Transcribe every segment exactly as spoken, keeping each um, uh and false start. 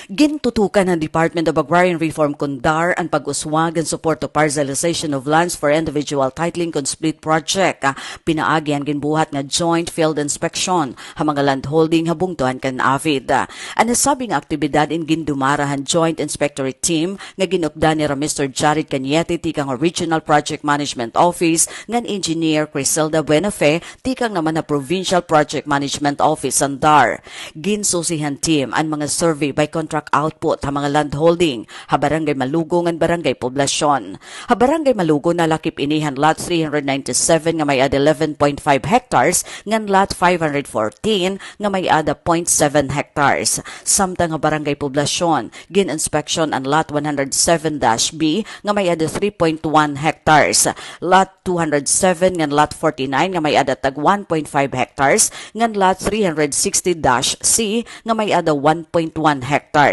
Gintutukan han Department of Agrarian Reform kon DAR an pag-uswag han support to parcelization of lands for individual titling kon SPLIT project, ah, pinaagi han ginbuhat nga joint field inspection ha mga landholding ha bungto han CONAVID. An nasabi nga aktibidad in gindumara han Joint Inspectorate Team nga gin-updan nira Mister Jared Cañete tikang ha Regional Project Management Office ngan Engineer Criselda Buenafe tikang naman ha Provincial Project Management Office han DAR. Ginsusi han team an mga survey by contract output ha mga landholding ha Barangay Malugo ngan Barangay Poblacion. Ha Barangay Malugo, nalakip ini han Lot three hundred ninety-seven nga may-ada eleven point five hectares ngan Lot five hundred fourteen nga may-ada point seven hectares. Samtang ha Barangay Poblacion, gin-inspection an Lot one hundred seven dash B nga may-ada three point one hectares, Lot two hundred seven ngan Lot forty-nine nga may-ada tag one point five hectares, ngan Lot three hundred sixty dash C nga may-ada one point one hectares.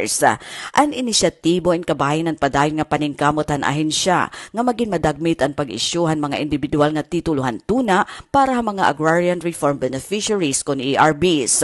An inisyatibo in kabahin han padayon nga paningkamot han ahensya nga magin madagmit an pag-isyu han mga indibidwal nga titulo han tuna para ha mga agrarian reform beneficiaries kon A R Bs.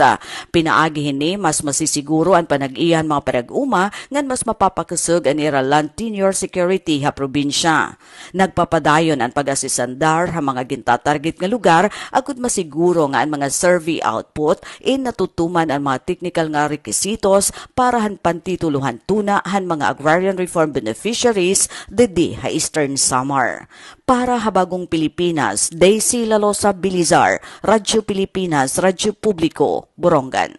Pinaagi hini, mas masisiguro an panag-iya han mga parag-uma ngan mas mapapakusog an ira land tenure security ha probinsya. Nagpapadayon an pag-assess han DAR ha mga gintatarget nga lugar agod masiguro nga an mga survey output in natutuman an mga teknikal nga rekisitos para han pantitulo han tuna han mga agrarian reform beneficiaries didi ha Eastern Samar. Para ha Bagong Pilipinas, Daisy Lalosa Bilizar, Radyo Pilipinas, Radyo Publiko, Borongan.